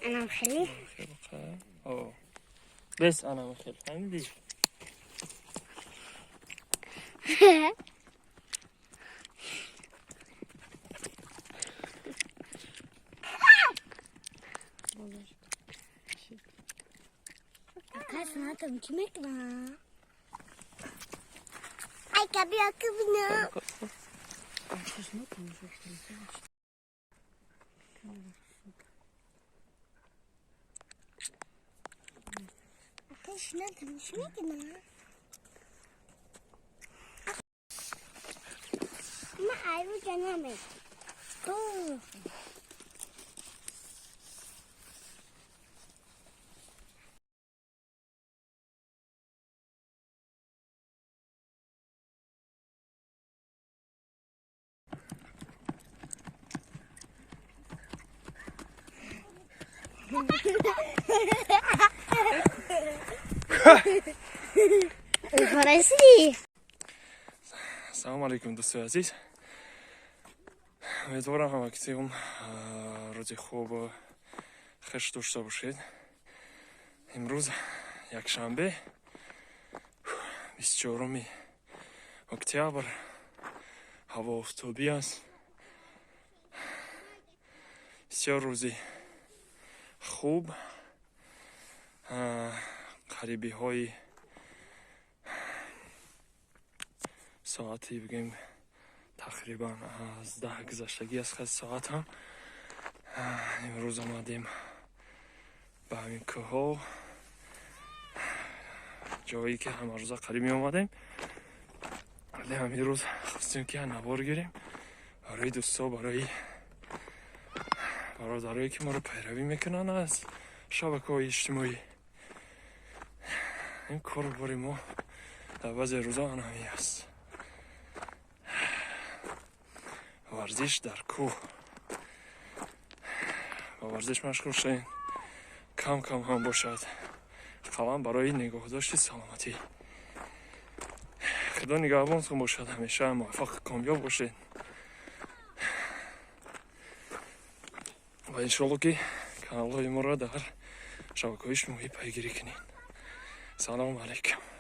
Анам хеле. Бес анам хел. Фаҳмидӣ? Акай санатам чӣ мекунам? Ай каби акубина. Акай санатам чӣ мекунам? Ма айру ҷанаме. Салом алейкум, дӯстои азиз. Умедворам, ҳамакисиум рӯзи хубу хуш дошта бошед. Имрӯз якшанбе, 24-уми октябр, ҳаво офтобӣ аст. Бисёр рӯзи хуб, қарибиҳои соати бигем тақрибан аз 10 гузаштагӣ аст хел соатам. Имрӯз омадем ба ҳамин кӯҳҳо, ҷое ки ҳамарӯза қариб меомадем, вале ҳамин рӯз хостем ки навор гирем барои дӯстҳо, барои бародарое ки моро пайравӣ мекунанд аз шабакаҳои иҷтимоӣ. Ин кору бори мо дар баъзе рӯзо ҳамин аст. Варзиш дар кӯҳ. Ба варзиш машғул шавем, кам кам ҳам бошад, қалам барои нигоҳдошти саломатӣ. Худо нигаҳбонтон бошад, ҳамеша муваффақ, комёб бошед ва иншоалло ки каналҳои моро дар шабакаҳои иҷтимоӣ пайгирӣ кунед. Салому алайкум.